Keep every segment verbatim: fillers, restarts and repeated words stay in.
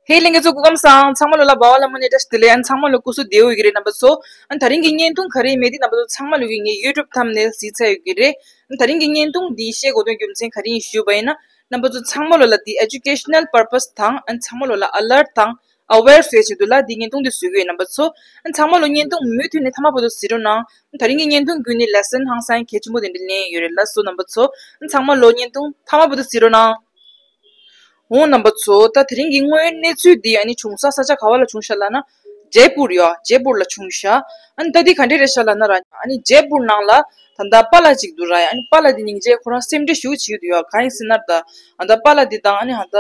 དེ་ལྷན་རྒྱས་ཚོ་སྐུ་ཁམས་བཟང་། ཚང་མ་ལོ་ལ་འབའ་བ་ལ་མོ་ནས་བཀྲ་ཤིས་བདེ་ལེགས། ཨ་ནི་ཚང་མ་ལོ་སྐུ་གཟུགས་བདེ་པོ་ཡོད་ཀྱི་རེད། རྣམ་པ་ཚོ་ཨ་ནི་ད་རིང་གི་བརྙན་ཐུང་ག་རེ་མེད་དེ་རྣམ་པ་ཚོ་ཚང་མ་ལོ་གི་ངའི་ཡུ་ཊུབ་ཐམ་ནེལ་གཟིགས་ཚར་ཡོད་ཀྱི་རེད། ཨ་ནི་ད་རིང་གི་བརྙན་ཐུང་འདི་བཤད་དགོས་དོན་རྒྱུ་མཚན་ག་རེ་ཡིན་ཞུས་པ་ཡིན་ན། རྣམ་པ་ཚོ་ཚང་མ་ལོ་ལ་འདི་ཨེ་ཇུ་ཀེ་ཤ་ནལ་པར་པ་སི་དང་ཨ་ནི་ཚང་མ་ལོ་ལ་ཨ་ལར་ཊི་དང་ཨ་ཝེར་བཟོ་ཡའི་ཆེད་དུ་ལ་འདི་བརྙན་ཐུང་འདི་བཟོས་ཀྱི་ཡོད། རྣམ་པ་ཚོ་ཨ་ནི་ཚང་མ་ལོ་བརྙན་ཐུང་མུ་མཐུད་ནས་མཐའ་མ་བར་དུ་གཟིགས་རོགས་གནང་། ད་རིང་གི་བརྙན་ཐུང་བརྒྱུད་ནས་ལེ་སན་ཧང་སང་གལ་ཆེན་པོ་དེ་འདྲ་ལེན་ཡོད་རེད་ལགས་སོ། རྣམ་པ་ཚོ་ཨ་ནི་ཚང་མ་ལོ་བརྙན་ཐུང་མཐའ་མ་བར་དུ་གཟིགས་རོགས་གནང་། འོང་རྣམ་པ་ཚོ། ད་དེ་རིང་གི་དངོས་ཡོད་གནས་ཚུལ་འདི་ཨ་ནི་བྱུང་ས་ས་ཆ་ག་བ་ལ་བྱུང་ཤག་ལབ་ན། ཇེ་པུར་ཡོད། ཇེ་པུར་ལ་བྱུང་ཤག་ཨ་ནི་ད་འདི་ག་འདྲ་རེད་ཤག་ལབ་ན་ར། ཨ་ནི་ཇེ་པུར་ནང་ལ་ད་ལྟ་པཱ་ལགས་ཅིག་འདུག་ར་ཡ། ཨ་ནི་པཱ་ལགས་འདི་སྙིང་རྗེ། ཁོ་རང་སེམས་ཁྲལ་ཞེ་པོ་བྱེད་ཀྱི་འདུག་ཡ། གང་ཡིན་ཟེར་ན་ད་ད་ལྟ་པཱ་ལགས་འདི་དང་ཨ་ནི་ད་ལྟ་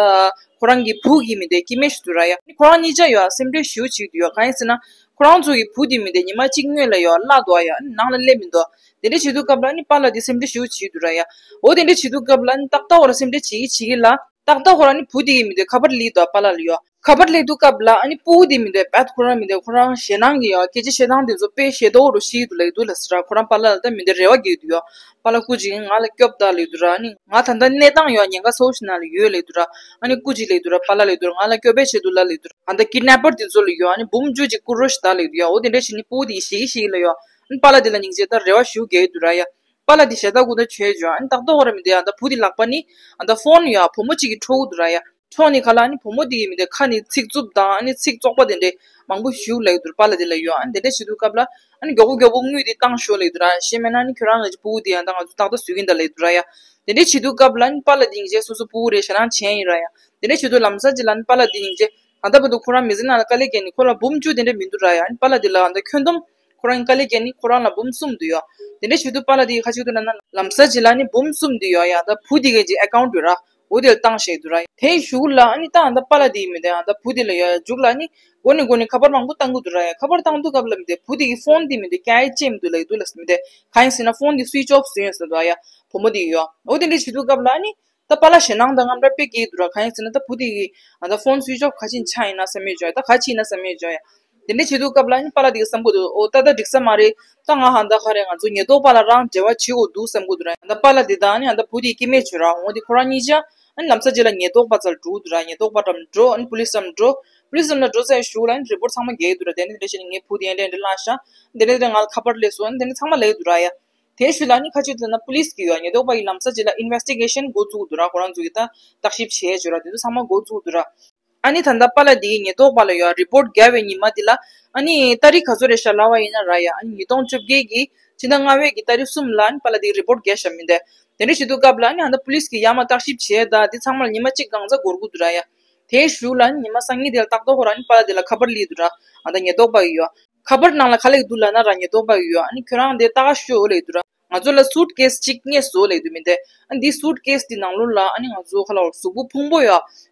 ཁོ་རང་གི་བུ་གི་མི་དེ་སྐྱེ་དམན་ཞིག་འདུག་ར་ཡ། ཨ་ནི་ཁོ་རང་གཉིས་ཆ་ཡོད་སེམས་ཁྲལ་ཞེ་པོ་བྱེད་ཀྱི་འདུག་ཡ། གང་ཡིན་ཟེར་ན། ཁོ་རང་ཚོ་གི་བུ་དེ་མི་དེ་ཉི་མ་གཅིག་སྔོན་ལ་ཡོད་བརླག་འདུག་ཡ། ནང་ལ་སླེབས་མི་འདུག་དེ་འདྲ་བྱེད་དུས་སྐབས་ལ་ནི་པཱ་ལགས་དེ་སེམས་ཁྲལ་ཞེ་པོ་བྱེད་འདུག་ར་ཡ། འོ་དེ་འདྲ་བྱེད་དུས་སྐབས་ལ་ནི་ཏག་ཏག་འོ་ར་སེམས་ཁྲལ་བྱེད་ཀྱི་བྱེད་ཀྱི་ལ། ཏག་ཏག་འོ་ར་ནི་བུ་དེ་གི་མི་དེ་ཁ་པར་སླེབས་འདུག་པཱ་ལགས་ལ་ཡོད། ཁ་པར་སླེབས་དུས་སྐབས་ལ་ཨ་ནི་སྤུ་གུ་དེ་མི་དེ་པད་ཁོ་རང་མི་དེ་ཁོ་རང་ཞེད་སྣང་གི་ཡོད། སྐད་ཆ་བཤད་སྟངས་དེ་ཚོ་དཔེ་ཞེ་དོག་རུ་ཤི་འདུག་ལབ་ཀྱི་འདུག་ལགས་སོ་ར། ཁོ་རང་པཱ་ལགས་ལ་ད་མི་དེ་རེ་བ་རྒྱག་གི་འདུག་ཡ། པཱ་ལགས་སྐུ་མཁྱེན་ང་ལ་སྐྱོབ་དང་ལབ་ཀྱི་འདུག་ར། ཨ་ནི་ང་ད་ལྟ་གནས་སྟངས་ཡོད་ཉེན་ཁ་ཚ་པོ་ཞིག་ནང་ལ་ཡོད་ལབ་ཀྱི་འདུག་ར། ཨ་ནི་སྐུ་མཁྱེན་ལབ་ཀྱི་འདུག་ར། པཱ་ལགས་ལབ་ཀྱི་འདུག་ར། ང་ལ་སྐྱོབ་པའི་ཆེད་དུ་ལ་ལབ་ཀྱི་འདུག་ར། ཨ་ད་ཀིཌ་ནེ་པར་དེ་ཚོ་ལ་ཡོད་ཨ་ནི་འབུམ་བཅུ་ཅིག་བསྐུར་རོགས་ཞེས་ད་ལབ་ཀྱི་འདུག་ཡ། འོ་དེ་འདྲ་བྱས་ནས་སྤུ་གུ་དེ་ཞེད་ཀྱི་ཞེད་ཀྱི་ལབ་ཡོད། ཨ་ནི་པཱ་ལགས་དེ་ལ་སྙིང་རྗེ་ད་རེ་བ་ཞེ་པོ་རྒྱག་གི་འདུག་ར་ཡ། པཱ་ལགས་དེ་ཞེ་དྲག་སྐུ་ད་བྱས་བྱུང་། ཨ་ནི་ཏག་ཏག་འོ་ར་མི་དེ་ཨ་ད་བུ་དེ་ལག་པ་ནི་ཨ་ད་ཕོན་ཡོད་བུ་མོ་གཅིག་གིས་འཕྲོག་གི་འདུག་ར་ཡ། འཕྲོག་ནས་ཁ་ལ་ཨ་ནི་བུ་མོ་དེ་གི་མི་དེ་ཁ་ནས་ཚིག་རྩུབ་དང་ཨ་ནི་ཚིག་བཙོག་པ་དེ་འདྲས་མང་པོ་ཞེ་པོ་ལབ་ཀྱི་འདུག་པཱ་ལགས་དེ་ལ་ཡོད། ཨ་ནི་དེ་འདྲས་བྱེད་དུས་སྐབས་ལ་ཨ་ནི་མགྱོགས་པོ་མགྱོགས་པོ་དངུལ་དེ་བཏང་ཤོག་ལབ་ཀྱི་འདུག་ར། གཞན་མིན་ན་ཨ་ནི་ཁྱོད་རང་ལ་སྤུ་གུ་དེ་ཡང་ད་ང་ཚོ་ཏག་ཏག་བཟོ་གི་ཡིན་ད་ལབ་ཀྱི་འདུག་ར་ཡ། དེ་འདྲས་བྱེད་དུས་སྐབས་ལ་ཨ་ནི་པཱ་ལགས་དེ་སྙིང་རྗེ། སོ་སོ་སྤུ་གུ་རེད། ཞེད་སྣང་བྱེད་ཡིན་ར་ཡ། དེ་འདྲས་བྱེད་དུས་ལམ་སང་ཅིག་ལ་ཨ་ནི་པཱ་ལགས་དེ་སྙིང་རྗེ། ད་ལྟ་བར་དུ་ཁོ་རང་མི་ཚེ་ནང་ལ་དཀའ་ལས་བརྒྱབ་ནས་ཁོ་ལ་འབུམ་བཅུ་དེ་འདྲས་མི་འདུག་ར་ཡ། ཨ་ནི་པཱ་ལགས་དེ་ལ་ཨ་ད་ཁྱོན་བསྡོམས་ཁོ་རང་གིས་དཀའ་ལས་བརྒྱབ་ནས་ཁོ་རང་ལ་འབུམ་གསུམ་འདུག་ཡ། དེ་འདྲས་བྱེད་དུས་པཱ་ལགས་དེ་གིས་ཁ་ཅིག་ཏུ་ལབ་ན་ལམ་སང་ཅིག་ལ་ཨ་ནི་འབུམ་གསུམ་འདུག་ཡ། ཡ་ད་བུ་དེ་གི་ཅིག་ཨེ་ཀའུན་ཊི་ཡོད་ར། འོ་དེ་ལ་བཏང་བཞག་འདུག་ར། དེའི་གཞུག་ལ་ཨ་ནི་ད་ཨ་ད་པཱ་ལགས་དེའི་མི་དེ་ཨ་ད་བུ་དེ་ལ་ཡ་མཇུག་ལ་ཨ་ནི་འགོ་ནས་འགོ་ནས་ཁ་པར་མང་པོ་བཏང་གི་འདུག་ར་ཡ། ཁ་པར་བཏང་དུས་སྐབས་ལ་མི་དེ་བུ་དེ་གི་ཕོན་དེ་མི་དེ་ཀྱ་ཡེ་ཅེམ་འདུག་ལབ་ཀྱི་འདུག་ལ་མི་དེ་གང་ཡིན་ཟེར་ན་ཕོན་དེ་སུའིཆ་ཨོཕ་བཟོས་ཡོད་ཟེར་འདུག་ཡ། བུ་མོ་དེ་ཡོད། འོ་དེ་འདྲ་བྱེད་དུས་སྐབས་ལ་ཨ་ནི་ད་པཱ་ལགས་ཞེད་སྣང་དང་དངངས་སྐྲག་དཔེ་སྐྱེ་གི་འདུག་ར། གང་ཡིན་ཟེར་ན་ད་བུ་དེ་གི་ཨ་ད་ཕོན་སུའིཆ་ཨོཕ་ག་ཅི་ཆགས་ཡིན་ན་བསམ་ཡོད་ཅོག་ཡ། ད་ག་ཅི་ཡིན་ན་བསམ་ཡོད་ཅོག་ཡ། དེ་འདྲ་བྱེད་དུས་སྐབས་ལ་ཨ་ནི་པཱ་ལགས་དེ་གིས་བསམ་གི་འདུག་འོ་ད་ད་འགྲིག་ས་མ་རེད། ད་ང་ཧ་ད་ག་རེ་ང་ཚོ་ཉེན་རྟོག་པ་ལ་རང་འབྲེལ་བ་བྱེད་དགོས་འདུག་བསམ་གི་འདུག་ར། ད་པཱ་ལགས་དེ་དང་ཨ་ནི་ཨ་ད་བུ་དེ་སྐྱེ་དམན་བྱོས་ར། འོ་དེ་ཁོ་རང་གཉིས་ཆ་ཨ་ནི་ལམ་སང་ཅིག་ལ་ཉེན་རྟོག་པ་རྩར་འགྲོ་གི་འདུག་ར། ཉེན་རྟོག་པ་འགྲམ་འགྲོ། ཨ་ནི་པུ་ལིས་འགྲམ་འགྲོ། པུ་ལིས་འགྲམ་ལ་འགྲོ་ཚར་ཞུ་ལ་ཨ་ནི་རི་པོར་ཊི་ཚང་མ་རྒྱག་གི་འདུག་ར། དེ་ནས་དེ་འདྲ་བྱས་ནས་ངའི་བུ་དེ་ཡང་དེ་འདྲ་བརླགས་ཤག་དེ་འདྲ་དེ་འདྲ་ང་ལ་ཁ་པར་སླེབས་སོང་། ཨ་ནི་དེ་ནས་ཚང་མ་ལབ་ཀྱི་འདུག་ར་ཡ། དེའི་གཞུག་ལ་ཨ་ནི་ཁ་ཅིག་ལབ་ན་པུ་ལིས་ཀྱིས་ཡ་ཉེན་རྟོག་པ་ཡིས་ལམ་སང་ཅིག་ལ་ཨིན་ཝེ་སི་ཊི་གེ་ཤན་འགོ་བཙུགས་འདུག་ར། ཁོ་རང་ཚོ་གིས་ད་བརྟག་ཞིབ་བྱས་བྱས་ར་དེ་ཚོ་ཚང་མ་འགོ་བཙུགས་འདུག་ར། ཨ་ནི་ད་ལྟ་པཱ་ལགས་དེ་གིས་ཉེན་རྟོག་པ་ལ་ཡ་རི་པོར་ཊི་རྒྱག་པའི་ཉི་མ་དེ་ལ་ཨ་ནི་ཏ་རིག་ག་ཚོད་རེད་ཤག་ལབ་པ་ཡིན་ན་ར་ཡ། ཨ་ནི་ཉིས་སྟོང་བཅོ་བརྒྱད་ཀྱི་ཕྱི་ཟླ་ལྔ་པའི་གི་ཏ་རིག་གསུམ་ལ་ཨ་ནི་པཱ་ལགས་དེ་གིས་རི་པོར་ཊི་རྒྱག་བཞག་མི་དེ། དེ་འདྲ་བྱེད་དུས་སྐབས་ལ་ཨ་ནི་ཨ་ད་པུ་ལིས་ཀྱིས་ཡར་མར་བརྟག་ཞིབ་བྱས། ད་དེ་ཚང་མ་ལ་ཉི་མ་གཅིག་གང་ཚ་འགོར་གྱི་འདུག་ར་ཡ། དེའི་གཞུག་ལ་ཨ་ནི་ཉི་མ་སང་ཉིན་དེ་ལ་ཏག་ཏག་ཁོ་རང་ཨ་ནི་པཱ་ལགས་དེ་ལ་ཁ་པར་སླེབས་འདུག་ར། ཨ་ད་ཉེན་རྟོག་པ་གིས་ཡ། ཁ་པར་ནང་ལ་ག་ལབ་ཀྱི་འདུག་ལབ་ན་ར། ཉེན་རྟོག་པ་གིས་ཡ་ཨ་ནི་ཁྱོད་རང་དེ་ལྟ་ག་ཤོག་ལབ་ཀྱི་འདུག་ར། ང་ཚོ་ལ་སུཊ་ཀེ་སི་གཅིག་རྙེད་སོང་ལབ་ཀྱི་འདུག་མི་དེ། ཨ་ནི་འདི་སུཊ་ཀེ་སི་འདི་ནང་ལོགས་ལ་ཨ་ནི་ང་ཚོ་ཁ་ལ་གཟུགས་པོ་ཕུང་པོ་ཡ་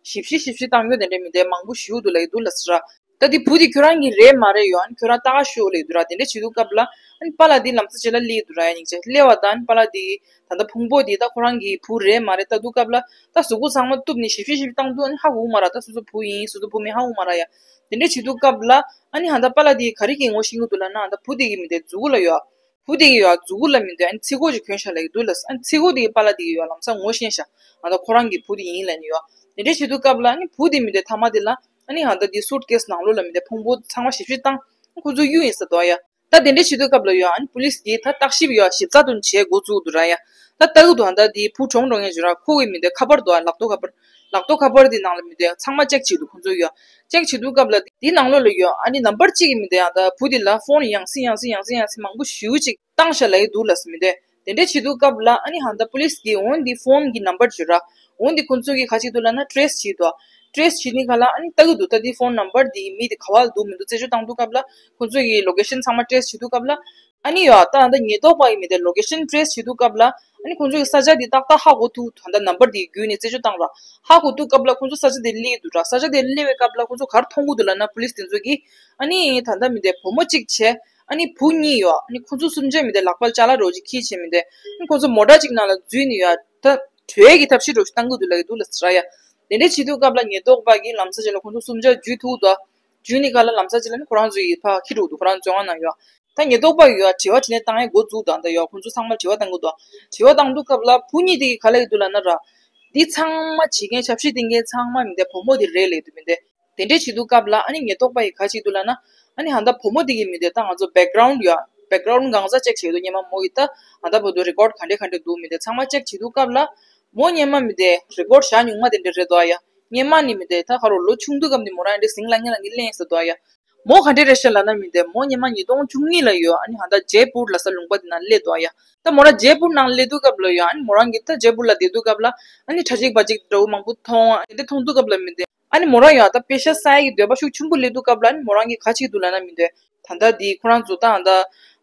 ཞིབ་ཞིབ་ཞིབ་ཞིབ་བཏང་རྒྱུ་དེ་འདྲ་མི་དེ་མང་པོ་ཞེ་པོ་འདུག་ལབ་ཀྱི་འདུག་ལགས་སོ་ར། ད་འདི་བུ་འདི་ཁྱོད་རང་གི་རེད་མ་རེད་ཡ། ཨ་ནི་ཁྱོད་རང་ལྟ་ག་ཤོག་ལབ་ཀྱི་འདུག་ར། དེ་འདྲ་བྱེད་དུས་སྐབས་ལ་ཨ་ནི་པཱ་ལགས་འདི་ལམ་སང་ཅིག་ལ་སླེབས་འདུག་ར་ཡ། སྙིང་རྗེ། སླེབས་པ་དང་ཨ་ནི་པཱ་ལགས་འདི་ད་ལྟ་ཕུང་པོ་འདི་ད་ཁོ་རང་གི་བུ་རེད་མ་རེད་ལྟ་དུས་སྐབས་ལ་ད་གཟུགས་པོ་ཚང་མ་གཏུབ་ནས་ཞིབ་ཞིབ་ཞིབ་བཏང་དུས་ཨ་ནི་ཧ་གོ་གི་མ་རེད། ད་སོ་སོ་བུ་ཡིན་སོ་སོ་བུ་མིན་ཧ་གོ་གི་མ་རེད་ཡ། དེ་འདྲ་བྱེད་དུས་སྐབས་ལ་ཨ་ནི་ཨ་ད་པཱ་ལགས་འདི་ག་རེ་གི་ངོ་ཤེས་ཀྱི་འདུག་ལབ་ན། ཨ་ད་བུ་འདི་གི་མི་དེ་མཛུ་གུ་ལ་ཡོད། བུ་དེ་གི་ཡ་མཛུ་གུ་ལ་མི་དེ་ཨ་ནི་ཚིག་གོ་ཅིག་གྱོན་ཤག་ལབ་ཀྱི་འདུག་ལགས། ཨ་ནི་ཚིག་གོ་དེ་གི་པཱ་ལགས་དེ་གི་ཡ་ལམ་སང་ངོ་ཤེས་ཤག་ཨ་ད་ཁོ་རང་གི་བུ་དེ་ཡིན་ལབ་ནས་ཡ། དེ་འདྲ་བྱེད་དུས་སྐབས་ལ་ཨ་ནི་བུ་དེ་མི་དེ་མཐའ་མ་དེ་ལ་ཨ་ནི་ཨ་ད་དེ་སུཊ་ཀེ་སི་ནང་ལོགས་ལ་མི་དེ་ཕུང་པོ་ཚང་མ་ཞིབ་ཞིབ་བཏང་། ཁོ་ཚོ་གཡུག་ཡིན་ཟེར་འདུག་ཡ། ད་དེ་འདྲ་བྱེད་དུས་སྐབས་ལ་ཡ་ཨ་ནི་པུ་ལིས་དེ་ད་བརྟག་ཞིབ་ཡ་ཞིབ་ཚགས་དུ་བྱས་འགོ་བཙུགས་འདུག་ར་ཡ། ད་ལྟ་གི་འདུག་ཨ་ད་དེ་བུ་གྲོངས་འགྲོ་མཁན་ཅིག་ར། ཁོ་གི་མི་དེ་ཁ་པར་འདུག་ཨ། ལག་ཐོག་ཁ་པར། ལག་ཐོག་ཁ་པར་དེ་ནང་ལ་མི་དེ་ཚང་མ་ཅེག་བྱེད་འདུག་ཁོ་ཚོ་ཡ། ཅེག་བྱེད་དུས་སྐབས་ལ་དེའི་ནང་ལོགས་ལ་ཡ་ཨ་ནི་ནམ་བར་གཅིག་གི་མི་དེ་ཡང་ད་བུ་དེ་ལ་ཕོན་ཡང་སེ་ཡང་སེ་ཡང་སེ་ཡང་སེ་མང་པོ་ཞེ་པོ་ཅིག་བཏང་ཤག་ལབ་ཀྱི་འདུག་ལགས་སོ། མི་དེ་དེ་འདྲ་བྱེད་དུས་སྐབས་ལ་ཨ་ནི་ཧ་ད་པུ་ལིས་ཀྱིས་འོ་འདི་ཕོན་གྱི་ནམ་བར་བརྗོད་ར། འོ་འདི་ཁོ་ཚོ་གིས་ག་རེ་བྱེད་ཀྱི་འདུག་ལབ་ན་ཊེ་རེ་སི་བྱེད་ཀྱི་འདུག་ཊེ་རེ་སི་བྱེད་ནི་ག་ལ་ཨ་ནི་ལྟ་གི་འདུག་ད་འདི་ཕོན་ནམ་བར་འདི་མི་དེ་ག་བ་ལ་འདུག་མི་འདུག་རྩད་གཅོད་བཏང་དུས་སྐབས་ལ་ཁོ་ཚོ་གིས་ལོ་ཀེ་ཤན་ཚང་མ་ཊེ་རེ་སི་བྱེད་དུས་སྐབས་ལ་ཨ་ནི་ཡ་ད་ད་ཉེན་རྟོག་པ་ཡི་མི་དེ་ལོ་ཀེ་ཤན་ཊེ་རེ་སི་བྱེད་དུས་སྐབས་ལ་ཨ་ནི་ཁོ་ཚོ་གིས་ས་ཆ་འདི་ཏག་ཏག་ཧ་གོ་ཐུབ། ད་ད་ནམ་བར་འདི་བརྒྱུད་ནས་རྩད་གཅོད་བཏང་ར། ཧ་གོ་དུས་སྐབས་ལ་ཁོ་ཚོ་ས་ཆ་དེ་སླེབས་འདུག་ར། ས་ཆ་དེ་སླེབས་པའི་སྐབས་ལ་ཁོ་ཚོ་ག་རེ་མཐོང་གི་འདུག་ལབ་ན་པུ་ལིས་དེ་ཚོ་གིས་ཨ་ནི་ད་ད་མི་དེ་བུ་མོ་གཅིག་བྱས། ཨ་ནི་བུ་གཉིས་ཡོད། ཨ་ནི་ཁོ་ཚོ་གསུམ་ཆ་མི་དེ་ལག་པ་ལ་ཅ་ལག་རོ་ཅིག་འཁྱེར་བྱས་མི་དེ། ཨ་ནི་ཁོ་ཚོ་མོ་ཊ་ཅིག་ནང་ལ་འཛུལ་ནས་ཡ་ད་བྲོས་ཀྱི་ཐབས་ཤེས་རོ་ཞིག་བཏང་གི་འདུག་ལབ་ཀྱི་འདུག་ལགས་སོ་ར་ཡ། དེ་འདྲ་བྱེད་དུས་སྐབས་ལ་ཉེན་རྟོག་པ་གིས་ལམ་སང་ཅིག་ལ་ཁོ་ཚོ་གསུམ་ཆ་འཇུས་ཐུབ་འདུག་འཇུས་ནི་ག་ལ་ལམ་སང་ཅིག་ལ་ནི་ཁོ་རང་ཚོ་ཡི་ཕར་འཁྱེར་འགྲོ་འདུག་ཁོ་རང་བཙོན་ཁང་ནང་ཡོད། ད་ཉེན་རྟོག་པ་གིས་ཡ་དྲི་བ་དྲིས་ལན་བཏང་ཡས་འགོ་བཙུགས་དང་ད་ཡ་ཁོ་ཚོ་ཚང་མ་དྲི་བ་བཏང་གི་འདུག་དྲི་བ་བཏང་དུས་སྐབས་ལ་བུ་གཉིས་དེ་གིས་ག་ལབ་ཀྱི་འདུག་ལབ་ན་ར། འདི་ཚང་མ་བྱེད་མཁན་ཆབ་སྲིད་དེ་མཁན་ཚང་མ་མི་དེ་བུ་མོ་དེ་རེད་ལབ་ཀྱི་འདུག་མི་དེ། དེ་འདྲས་བྱེད་དུས་སྐབས་ལ་ཨ་ནི་ཉེན་རྟོག་པ་ཡིས་ག་བྱེད་འདུག་ལབ་ན། ཨ་ནི་ཧ་ད་བུ་མོ་དེ་གི་མི་དེ་ད་ང་ཚོ་བེག་གྷ་རའུན་ཌི་ཡོད། བེག་གྷ་རའུན་ཌི་གང་ཟག་ཅེག་བྱེད་དུས་སྔོན་མ་མོ་གི་ད་ཧ་ད་བུ་དུ་རི་ཀོཌ་ག་འདྲས་ག་འདྲས་འདུག་མི་དེ་ཚང་མ་ཅེག་བྱེད་དུས་སྐབས་ལ། མོ་སྔོན་མ་མི་དེ་རི་ཀོཌ་བཞག་མྱོང་མ་དེ་འདྲས་རེད་དོ་ཡ། སྔོན་མ་ནི་མི་དེ་ད་ཁ་རོག་ལོ་ཆུང་དུས་སྐབས་ནི་མོ་རང་འདྲས་ཟིང་ལ་ངེ་ལ་ངེ་ལེན་ཟེར་དོ་ཡ། མོ་ག་འདྲས་རེད་ཤག་ལབ་ན་མི་དེ་མོ་སྔོན་མ་ཉིས་སྟོང་བཅུ་གཉིས་ལ་ཡོད། ཨ་ནི་ཧ་ད་ཇེ་པུར་ལ་ས་ལུང་པ་དེ་ན་སླེབས་དོ་ཡ། ད་མོ་རང་ཇེ་པུར་ནང་སླེབས་དུས་སྐབས་ལ་ཡོད། ཨ་ནི་མོ་རང་གི་ད་ཇེ་པུར་ལ་བསྡད་དུས་སྐབས་ལ། ཨ་ནི་ཁྲ་ཆིག་པ་ཅིག་འདྲ་བོ་མང་པོ་མཐོང་། ཨ་དེ་འདྲས་མཐོང་དུས་སྐབས་ལ་མི་དེ། ཨ་ནི་མོ་རང་ཡང་ད་པེ་ཤ་ས་ཡ་གི་འདོད་པ་ཤུགས་ཆེན་པོ་སླེབས་དུས་སྐབས་ལ་ཨ་ནི་མོ་རང་གིས་ག་བྱེད་འདུག་ལབ་ན་མི་དེ། ད་ལྟ་འདི་ཁོ་རང་ཚོ་ད་ད་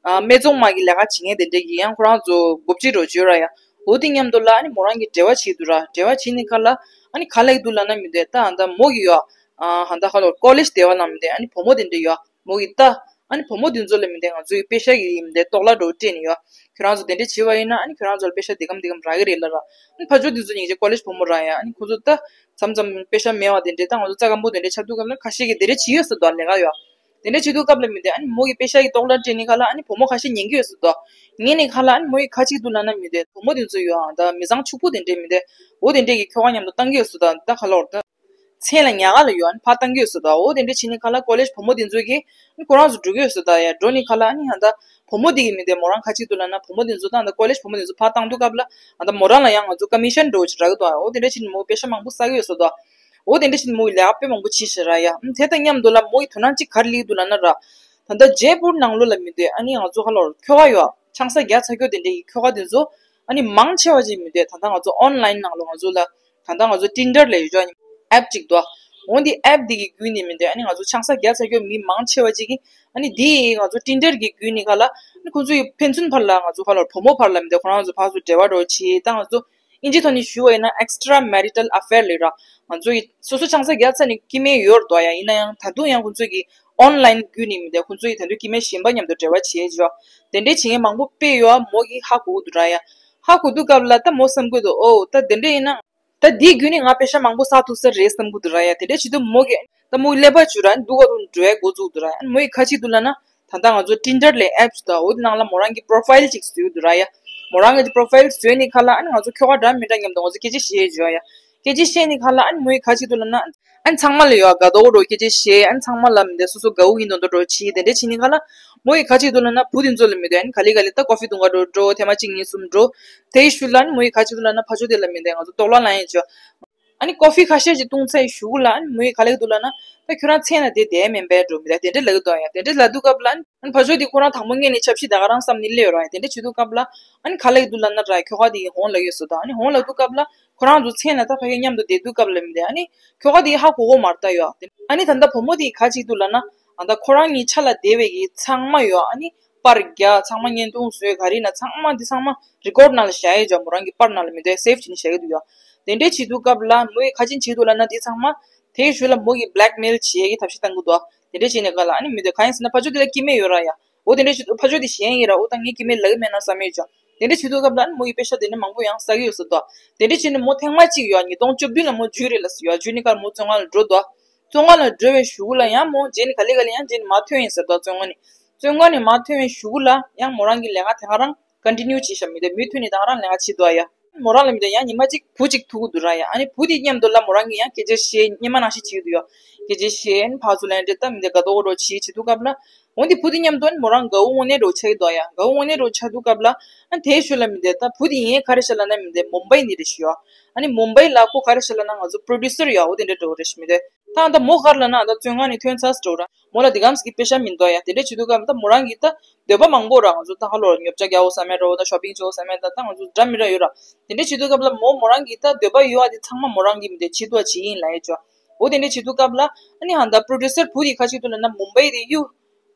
ཨ་སྨད་འཚོང་མ་གི་ལས་ཀ་བྱེད་མཁན་དེ་འདྲས་ཀྱི་ཡང་ཁོ་རང་ཚོ་འགོ་ཁྲིད་རོགས་བྱོས་ར་ཡ། འོ་དེ་མཉམ་དུ་ལ་ཨ་ནི་མོ་རང་གིས་འབྲེལ་བ་བྱེད་འདུག་ར། འབྲེལ་བ་བྱེད་ནི་ཁ་ལ་ཨ་ནི་ག་ལབ་ཀྱི་འདུག་ལབ་ན་མི་དེ་ད་ད་མོ་གི་ཡོད། ཨ་ཧ་ད་ཁ་ལོར་ཀོ་ལེཇ་སྡེ་བ་ལ་མི་དེ་ཨ་ནི་བུ་མོ་དེ་འདྲས་ཡོད། མོ་གི་ད། ཨ་ནི་བུ་མོ་དེ་ཚོ་ལ་མི་དེ་ང་ཚོའི་པེ་ཤ་གི་མི་དེ་གཏོགས་ལ་འགྲོ་སྤྲད་ནི་ཡོད། ཁྱོད་རང་ཚོ་དེ་འདྲས་བྱེད་པ་ཡིན་ན་ཨ་ནི་ཁྱོད་རང་ཚོ་ལ་པེ་ཤ་དེ་གམ་དེ་གམ་རག་གི་རེད་ལབ་ར། ཨ་ནི་ཕར་ཕྱོགས་དེ་ཚོ་ཉིན་རྗེ་ཀོ་ལེཇ་བུ་མོ་ར་ཡ། ཨ་ནི་ཁོ་ཚོ་ད། མཚམས་མཚམས་པེ་ཤ་མེད་པ་དེ་འདྲས་ད་ང་ཚོ་རྩ་སྐམ་པོ་དེ་འདྲས་ཆགས་དུས་སྐབས་ན་ཁ་ཤས་ཀྱིས་དེ་འདྲས་བྱེད་ཡོད་ཟེར་དོ་ལས་ཀ་ཡོད། དེ་འདྲས་བྱེད་དུས་སྐབས་ལ་མི་དེ་ཨ་ནི་མོ་གི་པེ་ཤ་གི་གཏོགས་ལ་སྤྲད་ནི་ཁ་ལ་ཨ་ནི་བུ་མོ་ཁ་ཤས་ཉན་གི་ཡོད་ཟེར་དོ། ཉན་ནི་ཁ་ལ་ཨ་ནི་མོ་གི་ག་ཅིག་འདུག་ལབ་ན་མི་དེ་བུ་མོ་དེ་ཚོ་ཡོད་ཨ་ད་མི་ཚང་ཕྱུག་པོ་དེ་འདྲས་མི་དེ། འོ་དེ་འདྲས་ཀྱི་ཁྱོ་ག་མཉམ་དུ་བཏང་གི་ཡོད་ཟེར་དོ་ད་ཁ་ལོར་ད། མཚན་ལ་ཉག་ག་ལ་ཡོད་ཨ་ནི་ཕར་བཏང་གི་ཡོད་ཟེར་དོ། འོ་དེ་འདྲས་བྱེད་ནི་ཁ་ལ་ཀོ་ལེཇ་བུ་མོ་དེ་ཚོ་གིས་ཨ་ནི་ཁོ་རང་ཚོ་འགྲོ་གི་ཡོད་ཟེར་དོ་ཡ། འགྲོ་ནི་ཁ་ལ་ཨ་ནི་ཧ་ད་བུ་མོ་དེ་གི་མི་དེ་མོ་རང་ག་ཅིག་འདུག་ལབ་ན་བུ་མོ་དེ་ཚོ་ད་ད་ཀོ་ལེཇ་བུ་མོ་དེ་ཚོ་ཕར་བཏང་དུས་སྐབས་ལ་ཨ་ད་མོ་རང་ལ་ཡང་ང་ཚོ་ཀ་མི་ཤན་འགྲོ་ཅིག་རག་གི་འདུག་ཨ་འོ་དེ་འདྲས་བྱེད་ནི་མོ་པེ་ཤ་མང་པོ་བསགས་གི་ཡོད་ཟེར་དོ། འོ་དེ་འདྲ་བྱས་ནས་མོ་ཡིས་ལས་ཀ་དཔེ་མང་པོ་བྱས་ཤག་ར་ཡ། ཨ་དེ་དང་མཉམ་དུ་ལ་མོ་ཡི་དོ་སྣང་གཅིག་ག་རེ་སླེབས་འདུག་ལབ་ན་ར། ད་ལྟ་ཇེ་པུར་ནང་ལོགས་ལ་མི་དེ་ཨ་ནི་ང་ཚོ་ཧ་ལོར་ཁྱོ་ག་ཡོད་ཆང་ས་རྒྱག་ཚར་ཁྱོ་དེ་འདྲ་ཡི་ཁྱོ་ག་དེ་ཚོ་ཨ་ནི་མང་ཆེ་བ་ཅིག་མི་དེ་ད་ལྟ་ང་ཚོ་ཨོན་ལའིན་ནང་ལོགས་ང་ཚོ་ལ་ད་ལྟ་ང་ཚོ་ཊིན་ཌར་ལབ་ཡོད་ཨ་ནི་ཨེབ་ཅིག་འདུག་འོ་འདི་ཨེབ་འདི་གི་བརྒྱུད་ནས་མི་དེ་ཨ་ནི་ང་ཚོ་ཆང་ས་རྒྱག་ཚར་ཁྱོ་མི་མང་ཆེ་བ་ཅིག་གིས་ཨ་ནི་འདི་ང་ཚོ་ཊིན་ཌར་གི་བརྒྱུད་ནས་ག་ལ་ཨ་ནི་ཁོ་ཚོ་ཡི་ཕན་ཚུན་བར་ལ་ང་ཚོ་ཧ་ལོར་བུ་མོ་བར་ལ་མི་དེ་ཁོ་རང་ཚོ་ཕར་ཚུར་འབྲེལ་བ་འགྲོ་བྱེད་ད་ང་ཚོ། ཨིན་ཇིའི་ཐོག་ནས་ཞུ་བ་ཡིན་ན་extra marital affair ལབ་ར། ང་ཚོ་ཡི་སོ་སོ་ཆང་ས་རྒྱག་ཚར་ནས་སྐྱེ་དམན་ཡོད་རེད་དོ་ཡ། ཡིན་ན་ཡང་ད་དུང་ཡང་ཁོང་ཚོ་གི་ཨོན་ལའིན་བརྒྱུད་ནས་མི་དེ་ཁོང་ཚོ་ཡི་ད་དུང་སྐྱེ་དམན་གཞན་པ་མཉམ་དུ་འབྲེལ་བ་བྱེད་ཅོ། དེ་འདྲའི་བྱེད་མཁན་མང་པོ་དཔེ་ཡོད་ཨ། མོ་གི་ཧ་གོ་གི་འདུག་ར་ཡ། ཧ་གོ་དུས་སྐབས་ལ་ད་མོ་བསམ་གི་འདུག་ཨོ་ད་དེ་འདྲ་ཡིན་ན། ད་འདིའི་བརྒྱུད་ནས་ང་པེ་ཤ་མང་པོ་བསགས་ཐུབ་ས་རེད་བསམ་གི་འདུག་ར་ཡ། དེ་འདྲ་བྱེད་དུས་མོ་གི་ད་མོ་ཀླད་པ་བཅུ་ར་འདུག་ག་དུ་འགྲོ་ཡ་འགོ་བཙུགས་འདུག་ར་ཡ། མོ་ཡི་ཁ་ཅིག་འདུག་ལབ་ན། ད་ལྟ་ང་ཚོ་ཊིན་ཌར་ལས་ཨེབ་ཅིག་འདུག་འོ་དེ་ནང་ལ་མོ་རང་གི་པོ་རོ་ཕའིལ་ཅིག་བཟོས་འདུག་ར་ཡ། མོ་རང་གི་པོ་རོ་ཕའིལ་བཟོས་ནི་ཁ་ལ་ཨ་ནི་ང་ཚོ་ཁྱོ་ག་འདྲ་མི་འདྲ་མཉམ་དུ་ང་ཚོ་སྐད་ཆ་བཤད་བརྗོད་ཡ། སྐད་ཆ་བཤད་ནི་ཁ་ལ་ཨ་ནི་མོ་ཡི་ཁ་ཅིག་འདུག་ལབ་ན། ཨ་ནི་ཚང་མ་ལ་ཡོད་དགའ་དོག་འགྲོ་སྐད་ཆ་བཤད། ཨ་ནི་ཚང་མ་ལ་མི་དེ་སོ་སོ་དགའ་བོ་ཡིན་མདོག་མདོག་འགྲོ་བྱེད། དེ་འདྲ་བྱེད་ནི་ཁ་ལ་མོ་ཡི་ཁ་ཅིག་འདུག་ལབ་ན་བུ་དེ་ཚོ་ལ་མི་དེ་ཨ་ནི་ག་ལེ་ག་ལེ་ད་ཀོ་ཧྥི་འཐུང་ག་འགྲོ་འགྲོ་ཐེངས་མ་གཅིག་གཉིས་གསུམ་འགྲོ། དེའི་ཤུལ་ལ་ཨ་ནི་མོ་ཡི་ཁ་ཅིག་འདུག་ལབ་ན་ཕར་ཕྱོགས་དེ་ལ་མི་དེ་ང་ཚོ་གཏོགས་ལ་ལངས་ཡ་བྱོས། ཨ་ནི་ཀོ་ཧྥི་ཁ་ཤས་ཤིག་བཏུང་ཚར་གཞུག་ལ་ཨ་ནི་མོ་ཡིས་ག་ལབ་ཀྱི་འདུག་ལབ་ན། ད་ཁྱོད་རང་མཚན་ལ་དེ་བསྡད་མིན་པས་འགྲོ་མི་ལ་དེ་འདྲ་ལབ་ཀྱི་འདུག་ཡ། དེ་འདྲ་ལབ་དུས་སྐབས་ལ་ཨ་ནི་ཕར་ཕྱོགས་དེ་ཁོ་རང་དང་པོ་སྔོན་ནས་ཆབ་སྲིད་ད་ག་རང་བསམ་ནས་སླེབས་ཡོད་ར་ཡ། དེ་འདྲ་བྱེད་དུས་སྐབས་ལ་ཨ་ནི་ག་ལབ་ཀྱི་འདུག་ལབ་ན་ར་ཁྱོ་ག་དེ་ཡིས་ཧོང་ལབ་ཀྱི་ཡོད་ཟེར་དང་། ཨ་ནི་ཧོང་ལབ་དུས་སྐབས་ལ་ཁོ་རང་ཚོ་མཚན་ལ་ད་ཕ་གི་མཉམ་དུ་བསྡད་དུས་སྐབས་ལ་མི་དེ་ཨ་ནི་ཁྱོ་ག་དེ་ཧ་གོ་གོ་མ་རེད་ད་ཡོད། ཨ་ནི་ད་ལྟ་བུ་མོ་དེ་ག་བྱེད་ཀྱི་འདུག་ལབ་ན། ཨ་ད་ཁོ་རང་གཉིས་ཆ་ལ་བསྡད་པའི་གི་ཚང་མ་ཡོད་ཨ་ནི། པར་རྒྱག་ཚང་མ་བརྙན་ཐུང་བཟོས་ག་རེ་ན་ཚང་མ་འདི་ཚང་མ་རི་ཀོཌ་ནང་ལ་བཞག་ཡས་ཅོ། མོ་རང་གི་པར་ནང་ལ་མི་འདུག་སེབ་བྱས་ནས་བཞག་གི་འདུག་ཡ། དེ་འདྲས་བྱེད་དུས་སྐབས་ལ་མོས་ག་ཅིན་བྱེད་འདུག་ལབ་ན་འདི་ཚང་མ་དེའི་ཤུལ་ལ་མོ་གི་བྷེ་ལེག་མེལ་བྱེད་ཡས་ཀྱི་ཐབས་ཤེས་བཏང་གི་འདུག་དེ་འདྲས་བྱས་ནས་ག་ལ་ཨ་ནི་མི་འདུག་གང་ཡིན་ཟེར་ན་ཕར་ཕྱོགས་དེ་ལ་སྐྱེ་དམན་ཡོད་ར་ཡ། འོ་དེ་འདྲས་བྱེད་དུས་ཕར་ཕྱོགས་དེ་ཞེན་ཡིན་ར། འོ་ད་ངས་སྐྱེ་དམན་ལབ་ཀྱི་མེད་ན་བསམ་ཡས་ཅོ། དེ་འདྲས་བྱེད་དུས་སྐབས་ལ་ཨ་ནི་མོ་ཡི་པེ་ཤ་དེ་འདྲས་མང་པོ་ཡང་བསགས་ཀྱི་ཡོད་ཟེར་འདུག་དེ་འདྲས་བྱས་ནས་མོ་ཐེངས་མ་གཅིག་ཡོད་ཉིས་སྟོང་བཅུ་བདུན་ལ་མོ་འཇུ་རེད་ལ་ཟེར་ཡོད། འཇུ་ནི་ཁར་མོ་བཙོན་ཁང་ལ་འགྲོ་འདུག་བཙོན་ཁང་ལ་འགྲོ་བའི་གཞུག་ལ་ཡང་མོ་རྗེས་ནས་ག་ལེ་ག་ལེ་ཡང་རྗེས་ནས་མར་ཐོན་ཡིན་ཟེར་འདུག་བཙོན་ཁང་ནས། བཙོན་ཁང་ནས་མར་ཐོན་བའི་གཞུག་ལ་ཡང་མོ་རང་གི་ལས་ཀ་དེ་ག་རང་ཀོན་ཊི་ནིའུ་བྱས་ཤག་མི་དེ་མུ་མཐུད་ནས་ད་ག་རང་ལས་ཀ་བྱེད་འདུག་ཡ། མོ་རང་ལ་མི་དེ་ཡང་ཉི་མ་གཅིག་བུ་གཅིག་ཐུག་གི་འདུག་ར་ཡ། ཨ་ནི་བུ་དེ་མཉམ་དུ་ལ་མོ་རང་གིས་ཡང་སྐད་ཆ་བཤད་སྔོན་མ་ནང་བཞིན་བྱེད་ཀྱི་འདུག་ཡ། སྐད་ཆ་བཤད་ཨ་ནི་ཕར་ཚུར་ལན་འདྲེ་ད་མི་དེ་དགའ་དོག་རོ་བྱེད་བྱེད་དུས་སྐབས་ལ། འོན་ཏེ་བུ་དེ་མཉམ་དུ་ཨ་ནི་མོ་རང་དགའ་བོ་དངོས་གནས་འདྲ་བོ་ཆགས་ཀྱི་འདུག་ཡ། དགའ་བོ་དངོས་གནས་འདྲ་བོ་ཆགས་དུས་སྐབས་ལ། ཨ་ནི་དེའི་ཤུལ་ལ་མི་དེ་ད་བུ་དེ་ཡིན་ག་རེ་བྱས་ལབ་ན་མི་དེ་མུམ་བྷའི་ནས་རེད་ཤག་ཡ། ཨ་ནི་མུམ་བྷའི་ལ་ཁོ་ག་རེ་བྱས་ལབ་ན་ང་ཚོ་པྲོ་ཌུ་སར་ཡ་འོ་དེ་འདྲ་འདྲ་བོ་རེད་ཤག་མི་དེ། ད་ཨ་ད་མོ་ག་རེ་ལབ་ན་ཨ་ད་བཙོན་ཁང་ནས་ཐོན་ཚར་ཟེར་འདྲ་བོ་ར། མོ་ལ་དེ་གམ་ཞིག་གི་པེ་ཤ་མི་འདུག་ཡ། དེ་འདྲ་བྱེད་དུས་སྐབས་ད་མོ་རང་གི་ད་འདོད་པ་མང་པོ་ར། ང་ཚོ་ད་ཧ་ལོ་ཉོ་ཆ་རྒྱག་འོ་བསམ་ཡ་འདྲ་བོ་ད་ཤོ་པིང་བྱེད་འོ་བསམ་ཡ་ད་ད་ང་ཚོ་འདྲ་མི་འདྲ་ཡོད་ར། དེ་འདྲ་བྱེད་དུས་སྐབས་ལ་མོ་མོ་རང་གི་ད་འདོད་པ་ཡོད་ཨ་དེ་ཚང་མ་མོ་རང་གི་མི་དེ་བྱེད་ཐུབ་ཨ་བྱེད་ཡིན་ལབ་ཡ་ཅོ། འོ་དེ་འདྲ་བྱེད་དུས་སྐབས་ལ་ཨ་ནི་ཧ་ད་པྲོ་ཌུ་སར་བུ་དེ་ག་བྱེད་འདུག་ལབ་ན་མུམ་བྷའི་དེ་གཡུག་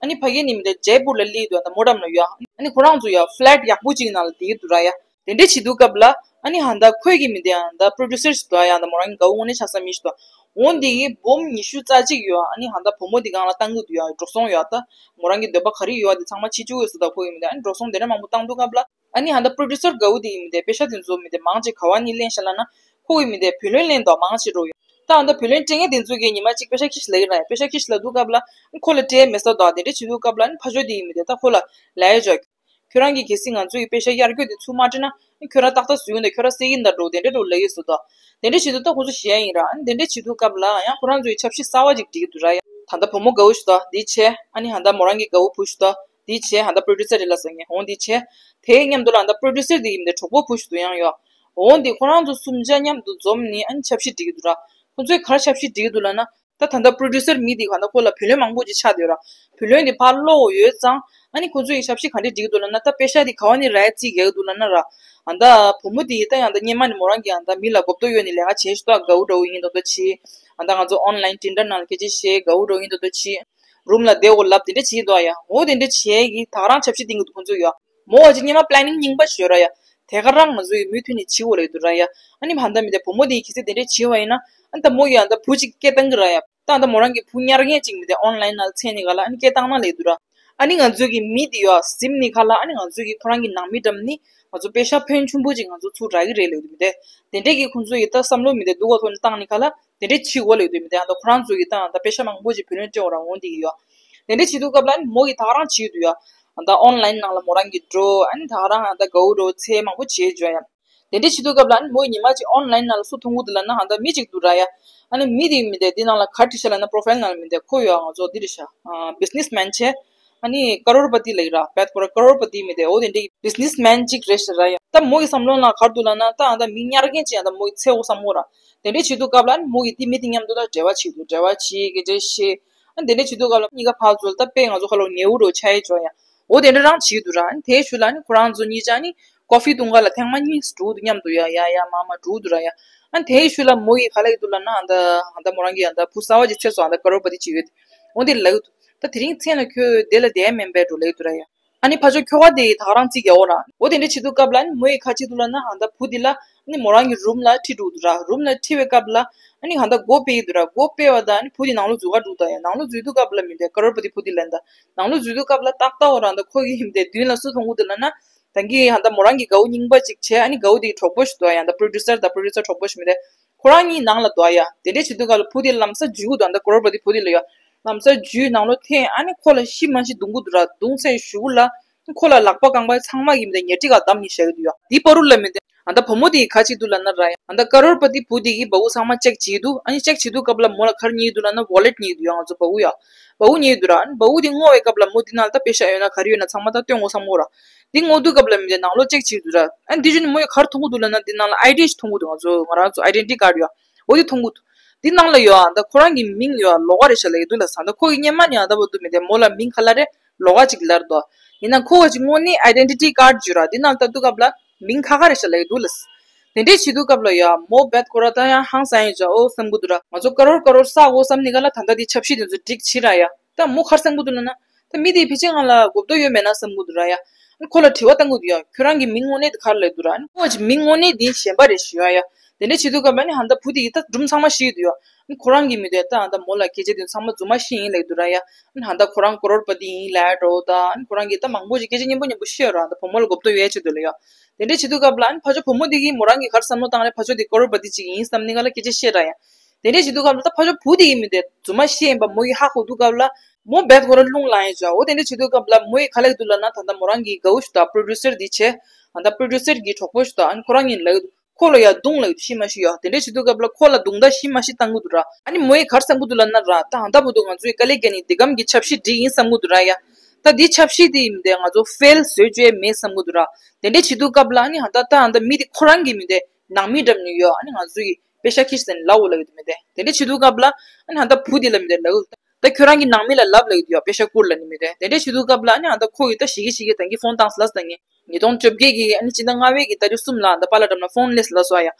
ཨ་ནི་ཕ་གི་ནས་མི་དེ་ཇེ་པུར་ལ་སླེབས་འདུག་ད་མོ་འགྲམ་ལ་ཡོད་ཨ། ཨ་ནི་ཁོ་རང་ཚོ་ཡ་ཕ་ལེཊ་ཡག་པོ་ཅིག་ནང་ལ་བསྡད་ཀྱི་འདུག་ར་ཡ། དེ་འདྲ་བྱེད་དུས་སྐབས་ལ་ཨ་ནི་ཧ་ད་ཁོས་ཀྱི་མི་དེ་ཡང་ད་པྲོ་ཌུ་སར་ཞིག་འདུག་ཡང་ད་མོ་རང་གི་དགའ་བོ་དངོས་གནས་ཆགས་ས་མི་ཞིག་འདུག་འོ་འདི་གི་འབུམ་ཉི་ཤུ་རྩ་གཅིག་ཡོད་ཨ་ནི་ཧ་ད་བུ་མོ་དེ་སྒང་ལ་བཏང་གི་འདུག་ཡ། འགྲོ་སོང་ཡོད་ད་མོ་རང་གི་འདོད་པ་ག་རེ་ཡོད་ཨ་དེ་ཚང་མ་བྱེད་བཅུག་ཡོད་ཟེར་ད་ཁོ་གི་མི་དེ་ཨ་ནི་འགྲོ་སོང་དེ་འདྲ་མང་པོ་བཏང་དུས་སྐབས་ལ་ཨ་ནི་ཧ་ད་པྲོ་ཌུ་སར་དགའ་བོ་དེ་གི་མི་དེ་པེ་ཤ་དེ་ཚོ་མི་དེ་མང་ཆེ་ག་བ་ནས་ལེན་ཤག་ལབ་ན་ཁོ་གི་མི་དེ་བུ་ལོན་ལེན་འདུག་མང་ཆེ་འགྲོ་ཡོད། ད་ཨ་ད་བུ་ལོན་སྤྲད་མཁན་དེ་ཚོ་གི་ཉི་མ་གཅིག་པེ་ཤ་ཁྱེར་ཤག་ལབ་ཀྱི་ར། པེ་ཤ་ཁྱེར་ཤག་ལབ་དུས་སྐབས་ལ་ཨ་ནི་ཁོ་ལ་སྤྲད་མེད་ས་འདུག་དེ་འདྲ་བྱེད་དུས་སྐབས་ལ་ཨ་ནི་ཕ་ཇོ་དེ་གི་མི་དེ་ད་ཁོ་ལ་ལབ་ཡ་ཅོ། ཁྱོད་རང་གིས་གལ་སྲིད་ང་ཚོ་ཡི་པེ་ཤ་གཡར་སྐྱོར་དེ་ཚུར་མ་སྤྲད་ན་ཁྱོད་རང་ཏག་ཏག་ཟུག་ཡོང་དང་ཁྱོད་རང་སད་ཀྱི་ཡིན་ད་འགྲོ་དེ་འདྲ་འགྲོ་ལབ་ཡོད་ཟེར་དོ། དེ་འདྲ་བྱེད་དུས་ད་ཁོ་ཚོ་ཞེད་ཡིན་ར། ཨ་ནི་དེ་འདྲ་བྱེད་དུས་སྐབས་ལ་ཡང་ཁོ་རང་ཚོ་ཡི་ཆབ་སྲིད་གསར་བ་ཅིག་སྒྲིག་གི་འདུག་ར་ཡ། ད་ལྟ་བུ་མོ་དགའ་བོ་ཞིག་དང་དེའི་ཆེ། ཨ་ནི་ད་ལྟ་མོ་རང་གི་དགའ་བོ་བུ་ཞིག་དང་དེའི་ཆེ། ད་ལྟ་པྲོ་ཌུ་སར་རེད་ལ་ཟེར་ངེས་འོང་དེའི་ཆེ། དེའི་མཉམ་དུ་ལ་ད་ལྟ་པྲོ་ཌུ་སར་དེ་ཡིན་དེ་གྲོགས་པོ་བུ་ཞིག་ཏུ་ཡང་ཡོད། འོང་དེ་ཁོ་རང་ཚོ་གསུམ་ཆ་མཉམ་དུ་འཛོམས་ནས་ཨ་ནི་ཆབ་སྲིད་སྒྲིག་གི་འདུག་ར། ཁོ་ཚོས་ག་རེ་ཆབ་སྲིད་སྒྲིག་གི་འདུག་ལབ་ན། ད་ད་ལྟ་པྲོ་ཌུ་སར་མི་དེ་ག་ད་ཁོ་ལ་བུ་ལོན་མང་པོ་ཅིག་ཆགས་བསྡད་ཡོད་ར། བུ་ལོན་དེ་ཕར་སློག་ཡོད་ཙང་། ཨ་ནི་ཁོ་ཚོས་ཆབ་སྲིད་ག་འདྲས་སྒྲིག་གི་འདུག་ལབ་ན་ད་པེ་ཤ་དེ་ག་བ་ནས་རག་རྩིས་རྒྱག་གི་འདུག་ལབ་ན་ར། ཨ་ད་བུ་མོ་དེ་ད་ཡང་ད་སྔོན་མ་ནས་མོ་རང་གི་ཨ་ད་མི་ལ་གོ་བརྡ་ཡོད་ནས་ལས་ཀ་བྱེད་ཤི་ཏོ་དགའ་བོ་འདྲ་བོ་ཡིན་མདོག་མདོག་བྱེད། ཨ་ད་ང་ཚོ་ཨོན་ལན་ཊིན་ཌར་ནང་ལ་སྐད་ཆ་བཤད་དགའ་བོ་འདྲ་བོ་ཡིན་མདོག་མདོག་བྱེད། རུམ་ལ་བསྡད་འོ་ལབ་དེ་འདྲ་བྱེད་འདུག་ཡ། འོ་དེ་འདྲ་བྱེད་ཀྱི་ད་ག་རང་ཆབ་སྲིད་སྟེང་གི་འདུག་ཁོ་ཚོ་ཡོད། མོ་བ་ཅིག་སྔོན་མ་པི་ལེ་ནིང་རྙིང་པ་ཞིག་ཡོད་ར་ཡ། དེ་ག་རང་ང་ཚོ་ཡི་མུ་མཐུད་ནས་བྱེད་འོ་ལབ་ཀྱི་འདུག་ར་ཡ། ཨ་ནི་ཧ་ད་མི་དེ་བུ་མོ་དེ་གལ་སྲིད་དེ་འདྲས་བྱེད་པ་ཡིན་ན། ཨ་ནི་ད་མོ་ཡི་ཨ་ད་བུ་ཅིག་སྐད་བཏང་གི་ར་ཡ། ད་ཨ་ད་མོ་རང་གི་བུ་ཉར་མཁན་ཅིག་མི་དེ་ཨོན་ལན་ནང་ལ་འཚོལ་ནས་ག་ལ་ཨ་ནི་སྐད་བཏང་ན་ལབ་ཀྱི་འདུག་ར། ཨ་ནི་ང་ཚོ་གི་མི་དེ་ཡོད་ཟིམ་ནི་ག་ལ་ཨ་ནི་ང་ཚོ་གི་ཁོ་རང་གི་ནང་མི་འགྲམ་ནི་ང་ཚོ་པེ་ཤ་ཕོན་ཆུང་པོ་ཅིག་ང་ཚོ་ཚུར་རག་གི་རེད་ལབ་ཀྱི་འདུག་མི་དེ། དེ་འདྲས་ཀྱི་ཁོང་ཚོ་ཡི་ད་བསམ་བློ་མི་དེ་སྡུག་ག་ཐོག་ནས་བཏང་ནི་ག་ལ། དེ་འདྲས་བྱེད་དགོས་ལབ་ཀྱི་འདུག་མི་དེ། ཨ་ད་ཁོ་རང་ཚོ་གི་ད་ཨ་ད་པེ་ཤ་མང་པོ་ཅིག་བུ་ལོན་སྤྲད་འོ་ར་འོང་དེ་གི་ཡོད། དེ་འདྲས་བྱེད་དུས་སྐབས་ལ་ཨ་ནི་མོ་གི་ད་ག་རང་བྱེད་ཀྱི་འདུག་ཡ། ཨ་ད་ཨོན་ལན་ནང་ལ་མོ་རང་གི་འགྲོ་ཨ་ནི་ད་ག་རང་ཨ་ད་དགའ་བོ་འགྲོ་ཚེ་མང་པོ་བྱེད་འཇོག་ཡ། དེ་འདྲས་བྱེད་དུས་སྐབས་ལ་ཨ་ནི་མོ་ཉི་མ་གཅིག་ཨོན་ལན་ནང་ལ་སུ་མཐོང་གི་འདུག་ལབ་ན་ཨ་ད་མི་གཅིག་འདུག་ར་ཡ། ཨ་ནི་མི་དེ་མི་དེ་འདི་ནང་ལ་ག་རེ་བྲིས་ཤག་ལབ་ན་པྲོ་ཕའིལ་ནང་ལ་མི་དེ་ཁོ་ཡོད་ང་ཚོ་འདི་རེད་ཤག་ཨ་བི་ཛི་ནེ་སི་མེན་བྱས། ཨ་ནི་ཀ་རོར་པ་ཏི་ལབ་ཀྱི་ར་བེད་ཁོ་ར་ཀ་རོར་པ་ཏི་མི་དེ་འོ་དེ་འདྲའི་བི་ཛི་ནེ་སི་མེན་གཅིག་རེད་ཤག་ར་ཡ། ད་མོ་གི་བསམ་བློ་ནང་ག་རེ་འདུག་ལབ་ན་ད་ཨ་ད་མི་ཉར་མཁན་གཅིག་ཨ་ད་མོ་གི་ཚེ་འོ་བསམ་གོ་ར། དེ་འདྲས་བྱེད་དུས་སྐབས་ལ་ཨ་ནི་མོ་གི་དེ་མི་དེ་མཉམ་དུ་ད་འབྲེལ་བ་བྱེད་དུ་འབྲེལ་བ་བྱེད་སྐད་ཆ་བཤད། ཨ་ནི་དེ་འདྲས་བྱེད་དུས་སྐབས་ལ་གཉིས་ཀ་ཕར་ཚུར་ད་དཔེ་ང་ཚོ་ཁ་ལོ་ཉེ་བོ་རུ་ཆ་ཡི་འཇོག་ཡ། འོ་དེ་འདྲ་རང་བྱེད་འདུག་ར། ཨ་ནི་དེའི་ཤུལ་ལ་ཨ་ནི་ཁོ་རང་ཚོ་གཉིས་ཆ་ཨ་ནི་ཀོ་ཧྥི་འཐུང་ག་ལ་ཐེངས་མ་གཉིས་འགྲོ་འདུག་མཉམ་དུ་ཡ་ཡ་ཡ་མ་མ་འགྲོ་འདུག་ར་ཡ། ཨ་ནི་དེའི་ཤུལ་ལ་མོ་ཡིས་ག་ལབ་ཀྱི་འདུག་ལབ་ན་ཨ་ད་ཨ་ད་མོ་རང་གི་ཨ་ད་བུ་གསར་བ་ཅིག་འཚོལ་སོང་ཨ་ད་ཀ་རོར་པ་ཏི་ཅིག་ཡོད་དེ། འོ་དེ་ལབ་ཀྱི་འདུག་ད་དེ་རིང་མཚན་ལ་ཁྱོད་དེ་ལ་བསྡད་མེད་པས་འགྲོ་ལབ་ཀྱི་འདུག་ར་ཡ། ཨ་ནི་ཕར་ཕྱོགས་ཁྱོ་ག་དེ་ད་ག་རང་རྩིས་རྒྱག་འོ་ར། འོ་དེ་འདྲ་བྱེད་དུས་སྐབས་ལ་ཨ་ནི་མོ་ཡིས་ག་རེ་བྱེད་འདུག་ལབ་ན་ཨ་ད་བུ་དེ་ལ་ཨ་ནི་མོ་རང་གི་རུམ་ལ་ཁྲིད་འགྲོ་འདུག་ར། རུམ་ལ་ཁྲིད་པའི་སྐབས་ལ་ཨ་ནི་ཨ་ད་སྒོ་ཕྱེ་ཡི་འདུག་ར། སྒོ་ཕྱེ་བ་དང་ཨ་ནི་བུ་དེ་ནང་ལོགས་འཛུལ་ག་འགྲོ་ད་ཡ། ནང་ལོགས་འཛུལ་དུས་སྐབས་ལ་མི་དེ་ཀ་རོར་པ་ཏི་བུ་དེ་ལ་ད་ནང་ལོགས་འཛུལ་དུས་སྐབས་ལ་ཏག་ཏག་འོ་ར་ཨ་ད་ཁོ་གི་མི་དེ་མདུན་ལ་སུ་མཐོང་གི་འདུག་ལབ་ན། ད་གི་ཨ་ད་མོ་རང་གི་དགའ་བོ་རྙིང་པ་ཅིག་བྱས་ཨ་ནི་དགའ་བོ་དེ་གི་གྲོགས་པོ་ཞིག་འདུག་ཡ། ད་པྲོ་ཌུ་སར་ད་པྲོ་ཌུ་སར་གྲོགས་པོ་ཞིག་མི་དེ། ཁོ་རང་གཉིས་ནང་ལ་འདུག་ཡ། དེ་འདྲས་བྱེད་དུས་སྐབས་ལ་བུ་དེ་ལམ་སང་འཇུས་འདུག་ད་ཀ་རོར་པ་ཏི་བུ་དེ་ལ་ཡ། ལམ་སང་འཇུས་ནང་ལོགས་འཐེན་ཨ་ནི་ཁོ་ལ་ཤི་མ་ཤི་རྡུང་གི་འདུག་ར། རྡུང་ཚར་གཞུག་གུ་ལ་ཁོ་ལ་ལག་པ་རྐང་པ་ཚང་མ་གི་མི་དེ་ཉལ་ཁྲི་ཁ་བསྡམས་ནས་བཞག་གི་འདུག་ཡ། དེའི་བར་དུ་ལ་མི་དེ་ཨ་ད་བུ་མོ་དེ་ག་བྱེད་འདུག་ལབ་ན་ར་ཡ། ཨ་ད་ཀ་རོར་པ་ཏི་བུ་དེ་གི་བ་སྤུ་ཚང་མ་ཅེག་བྱེད་འདུག་ཨ་ནི་ཅེག་བྱེད་དུས་སྐབས་ལ་མོ་ལ་ག་རེ་རྙེད་འདུག་ལབ་ན་ཝོ་ལེཊ་རྙེད་འདུག་ཡ། ང་ཚོ་བ་སྤུ་ཡ། བ་སྤུ་རྙེད་འདུག་ར། ཨ་ནི་བ་སྤུ་དེ་སྔོག་པའི་སྐབས་ལ་མོ་དེ་ནང་ལ་ད་པེ་ཤ་ཡོད་ན་ག་རེ་ཡོད་ན་ཚང་མ་ད་སྟོན་དགོས་བསམ་གོ་ར། འདི་སྔོག་དུས་སྐབས་ལ་མི་དེ་ནང་ལོགས་ཅེག་བྱེད་འདུག་ར། ཨ་འདི་བྱུང་ནས་མོ་ཡིས་ག་རེ་མཐོང་གི་འདུག་ལབ་ན་འདི་ནང་ལ་ཨའི་ཌི་ཞིག་མཐོང་གི་འདུག་ང་ཚོ་ང་རང་ཚོ་ཨའི་ཌེན་ཊི་ཊི་ཀཱཌ་ཡོད། འོ་དེ་མཐོང་གི་འདུག་འདི་ནང་ལ་ཡོད་ཨ་ད་ཁོ་རང་གི་མིང་ཡོད་ལོགས་ཀ་རེད་ཤག་ལབ་ཀྱི་འདུག་ལབ་སོང་། ད་ཁོ་གིས་སྔོན་མ་ནས་ཨ་ད་བར་དུ་མི་དེ་མོ་ལ་མིང་ག་ལ་རེད་ལོགས་ཀ་ཅིག་ལབ་འདུག་ཡིན་ན་ཁོ་ག་ཅིག་དངོས་གནས་ཨའི་ཌེན་ཊི་ཊི་ཀཱཌ་བརྗོད་ར་འདི་ནང་ལ་ལྟ་དུས་སྐབས་ལ་མིང་ཁ་ཁ་རེད་ཤག་ལབ་ཀྱི་འདུག་ལབ། དེ་འདྲས་བྱེད་དུས་སྐབས་ལ་ཡ་མོ་བེད་ཁོ་ར་ད་ཡང་ཧང་སང་ཡིན་ཅག་འོ་བསམ་གི་འདུག་ར། ང་ཚོ་ཀ་རོར་ཀ་རོར་བསགས་དགོས་བསམ་ནི་ག་ལ་ད་ལྟ་འདི་ཆབ་སྲིད་དེ་ཚོ་སྒྲིག་བྱེད་ར་ཡ། ད་མོ་ག་རེ་བསམ་གི་འདུག་ལབ་ན། ད་མི་དེ་ཕལ་ཆེར་ང་ལ་གོ་བརྡ་ཡོད་མེད་ན་བསམ་གི་འདུག་ར་ཡ། ཁོ་ལ་དྲི་བ་བཏང་གི་འདུག་ཡ། ཁྱོད་རང་གི་མིང་དངོས་གནས་དེ་ག་རེ་ལབ་འདུག་ར། ཁོ་ག་ཅིག་མིང་དངོས་གནས་དེ་གཞན་པ་རེད་ཞུ་ཡ་ཡ། དེ་འདྲས་བྱེད་དུས་སྐབས་ལ་ནི་ཧ་ད་བུ་དེ་ཡིས་ད་སྒྲུང་ཚང་མ་ཤེས་ཀྱི་འདུག་ཡ། ཁོ་རང་གི་མི་དེ་ད་ཧ་ད་མོ་ལ་སྐད་ཆ་དེ་ཚང་མ་རྫུན་མ་ཤེས་ཡིན་ལབ་ཀྱི་འདུག་ར་ཡ། ཧ་ད་ཁོ་རང་ཀ་རོར་པ་ཏི་ཡིན་ལབ་འགྲོ་ད། ཁོ་རང་གིས་ད་མང་པོ་ཞིག་སྐད་ཆ་སྙན་པོ་སྙན་པོ་བཤད་ཡོད་ར། ད་བུ་མོ་ལ་གོ་བརྡ་ཡོད་ཆེད་དུ་ལ་ཡ། དེ་འདྲས་བྱེད་དུས་སྐབས་ལ་ནི་ཕར་ཕྱོགས་བུ་མོ་དེ་གིས་མོ་རང་གིས་ག་རེ་བསམ་བློ་བཏང་རེད། ཕར་ཕྱོགས་དེ་ཀ་རོར་པ་ཏི་ཅིག་ཡིན་བསམ་ནི་ག་ལ་སྐད་ཆ་བཤད་ར་ཡ། དེ་འདྲས་བྱེད་དུས་སྐབས་ལ་ད་ཕར་ཕྱོགས་བུ་དེ་གི་མི་དེ་རྫུན་མ་བཤད་ཡིན་པ་མོ་ཡིས་ཧ་གོ་དུས་སྐབས་ལ་མོ་བེད་ཁོ་ར་རླུང་ལངས་ཡིན་ཅག་འོ་དེ་འདྲས་བྱེད་དུས་སྐབས་ལ་མོ་ཡིས་ག་ལབ་ཀྱི་འདུག་ལབ་ན། ད་ལྟ་མོ་རང་གི་དགའ་བོ་ཞིག་དང་པྲོ་ཌུ་སར་དེ་བྱས། ད་ལྟ་པྲོ་ཌུ་སར་གི་གྲོགས་པོ་ཞིག་དང་ཨ་ནི་ཁོ་རང་གཉིས་ལབ་ཀྱི་འདུག་ཁོ་ལ་ཡ་རྡུང་ལབ་ཀྱི་འདུག་ཤི་མ་ཤི་ཡ། དེ་འདྲས་བྱེད་དུས་སྐབས་ལ་ཁོ་ལ་རྡུང་ད་ཤི་མ་ཤི་བཏང་གི་འདུག་ར། ཨ་ནི་མོ་ཡིས་ག་རེ་བསམ་གི་འདུག་ལབ་ན་ར། ད་ཧ་ད་བར་དུ་ང་ཚོ་ཡི་དཀའ་ལས་བརྒྱབ་ནས་འདི་གམ་གྱི་ཆབ་སྲིད་སྒྲིག་ཡིན་བསམ་གི་འདུག་ར་ཡ། ད་འདི་ཆབ་སྲིད་དེ་ཡིན་དེ་ང་ཚོ་ཕེལ་བཟོ་བཅོས་མེད་བསམ་གི་འདུག་ར། དེ་འདྲས་བྱེད་དུས་སྐབས་ལ་ཨ་ནི་ཧ་ད་ད་ཧ་ད་མི་དེ་ཁོ་རང་གི་མི་དེ་ནང་མི་འགྲམ་ནས་ཡོད། ཨ་ནི་ང་ཚོ་ཡི་པེ་ཤ་ཁྱེར་ཟེར་ནས་ལབ་འོ་ལབ་ཡོད་དེ་མི་དེ། དེ་འདྲས་བྱེད་དུས་སྐབས་ལ་ཨ་ནི་ཧ་ད་བུ་དེ་ལ་མི་དེ་ལབ་ཡོད། ད་ཁྱོད་རང་གི་ནང་མི་ལ་ལབ་ལབ་ཡོད་ཡ། པེ་ཤ་བསྐུར་ལབ་ནི་མི་དེ། དེ་འདྲས་བྱེད་དུས་སྐབས་ལ་ཨ་ནི་ཧ་ད་ཁོ་ཡིས་ད་ཞིག་གི་ཞིག་གི་ད་གི་ཕོན་བཏང་ལབ་ད་ངས་ཉིས་སྟོང་བཅོ་བརྒྱད་ཀྱི་ཨ་ནི་སྤྱི་ཟླ་ལྔ་པའི་གི་ཏ་རིག་གསུམ་ལ་ད་པཱ་ལགས་འགྲམ་ལ་ཕོན་སླེབས་ལབ་སོང་ཡ།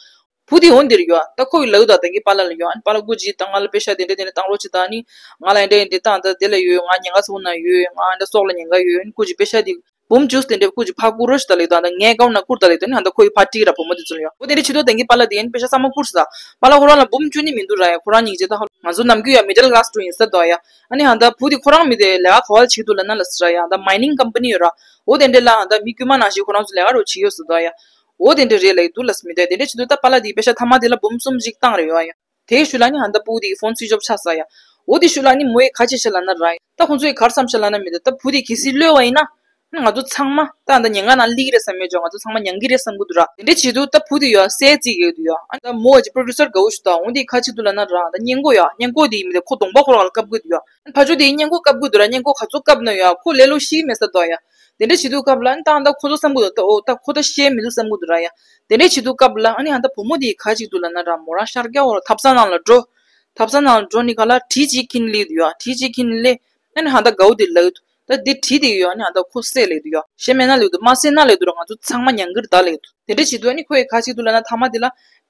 བུ་དེ་འོ་འདིར་ཡོད། ད་ཁོ་ཡིས་ལབ་ཡོད་ད་ད་གི་པཱ་ལགས་ལ་ཡོད། ཨ་ནི་པཱ་ལགས་སྐུ་མཁྱེན་ད་ང་ལ་པེ་ཤ་དེ་འདྲས་དེ་འདྲས་བཏང་རོགས་བྱེད་ད། ཨ་ནི་ང་ལ་འདི་འདྲས་འདི་བཏང་ད་དེ་ལ་ཡོད། ང་ཉེན་ཁ་ཚ་པོ་ན་ཡོད། ང་འདི་སྲོག་ལ་ཉེན་ཁ་ཡོད། ཨ་ནི་སྐུ་མཁྱེན་པེ་ཤ་དེ་འབུམ་བཅུ་དེ་འདྲས་སྐུ་མཁྱེན་ཕར་བསྐུར་རོགས་ཞེས་ད་ལབ་ཡོད་ད། ད་ངའི་ཀའུན་ཊི་ནང་བསྐུར་ད་ལབ་ཡོད་ད། ཨ་ནི་ཧ་ད་ཁོ་ཡིས་ཕར་ཊི་ར་བུ་མོ་དེ་ཚོ་ལ་ཡོད། འོ་དེ་འདྲས་བྱེད་དུས་ད་གི་པཱ་ལགས་དེ་ཡིན་པེ་ཤ་ཚང་མ་བསྐུར་ས། པཱ་ལགས་ཁོ་རང་ལ་འབུམ་བཅུ་གཉིས་མི་འདུག་ར་ཡ། ཁོ་རང་སྙིང་རྗེ་ད་ཧ་ལོ་ང་ཚོ་ནམ་རྒྱུན་ཡ་མི་ཌལ་ཀ་ལ་སི་འགྲོ་ཡིན་ས་དོ་ཡ། ཨ་ནི་ཧ་ད་བུ་དེ་ཁོ་རང་མི་དེ་ལས་ཀ་ག་བ་ལ་བྱེད་འདུག་ལབ་ན་ལབ་སོང་ར་ཡ། ད་མའི་ནིང་ཀམ་པ་ནི་ཡོད་ར། འོ་དེ་འདྲས་ལ་ཧ་ད་མི་དཀྱུས་མ་ནང་བཞིན་ཁོ་རང་ཚོ་ལས་ཀ་རོ་བྱེད་ཡོད་ས་དོ་ཡ། འོ་དེ་འདྲས་རེད་ལབ་ཀྱི་འདུག་ལབ་སོང་མི་དེ། དེ་འདྲས་བྱེད་དུས་ད་པཱ་ལགས་དེ་པེ་ཤ་ཐ་མ་དེ་ལ་འབུམ་གསུམ་ཅིག་བཏང་རེད་ཡོད་ཡ། དེའི་ཤུལ་ལ་ནི་ཧ་ད་བུ་དེ་གི་ཕོན་སུའིཆ་ཨོཕ་ཆགས་ས་ཡ། འོ་དེ་ཤུལ་ལ་ནི་མོ་ཡིས་ག་བྱས་ཤག་ལབ་ན་ར་ཡ། ད་ཁོང་ཚོ་ཡིས་ག་རེ་བསམ་ཤག་ལབ་ན་མི་དེ་ད་བུ་དེ་གལ་སྲིད་གློད་པ་ཡིན་ན། ང་ཚོ་ཚང་མ་ད་ད་ཉེན་ཁ་ནང་སླེབས་ཀྱི་རེད་བསམ་ཡོད་ཅོག་ང་ཚོ་ཚང་མ་མྱང་གི་རེད་བསམ་གི་འདུག་ར། དེ་འདྲ་བྱེད་དུས་ད་བུ་དེ་ཡོད་སེ་བརྩི་གི་ཡོད་དུ་ཡོད། ཨ་ད་མོ་ཅིག་པྲོ་ཌིའུ་སར་དགའ་བོ་ཞིག་འདུག་འོ་དེ་ག་ཅིག་འདུག་ལབ་ན་ར་ད་སྙན་གོ་ཡོད། སྙན་གོ་དེ་མི་དེ་ཁོ་གདོང་པ་ཁོ་རང་ལ་བཀབ་གི་འདུག་ཡོད། ཕ་ཇོ་དེ་སྙན་གོ་བཀབ་གི་འདུག་ར། སྙན་གོ་ག་ཚོད་བཀབ་ན་ཡོད་ཁོ་ལས་སླ་པོ་ཞིག་མེད་ས་འདུག་ཡ། དེ་འདྲ་བྱེད་དུས་སྐབས་ལ་ཨ་ནི་ད་ད་ཁོ་ཚོ་བསམ་གི་འདུག་ད་འོ་ད་ཁོ་ད་བཤད་མི་འདུག་བསམ་གི་འདུག་ར་ཡ། དེ་འདྲ་བྱེད་དུས་སྐབས་ལ་ཨ་ནི་ཨ་ད་བུ་མོ་དེ་ག་ཅིག་འདུག་ལབ་ན་ར་མོ་རང་ཤར་རྒྱག་འོ་ཐབ་ཚང་ནང་ལ་འགྲོ། ཐབ་ཚང་ནང་ལ་འགྲོ་ནི་ག་ལ་གྲི་ཅིག་ཁྱེར་ནས་སླེབས་འདུག་ཡ། གྲི་ཅིག་ཁྱེར་ནས་སླེབས། ཨ་ནི་ཧ་ད་དགའ་བོ་དེ་ལབ་ཡོད། ད་དེ་གྲི་དེ་ཡོད་ཨ་ནི་ཧ་ད་ཁོ་བསད་ལབ་ཡོད། ཞེ་མེད་ན་ལབ་ཡོད། མ་བསད་ན་ལབ་ཡོད་ར། ང་ཚོ་ཚང་མ་མྱང་གི་རེད་ད་ལབ་ཡོད། དེ་འདྲ་བྱེད་དུས་ཨ་ནི་ཁོ་ཡི་ག་བྱེད་འདུག་ལབ་ན་ཐ་མ་དེ་ལ་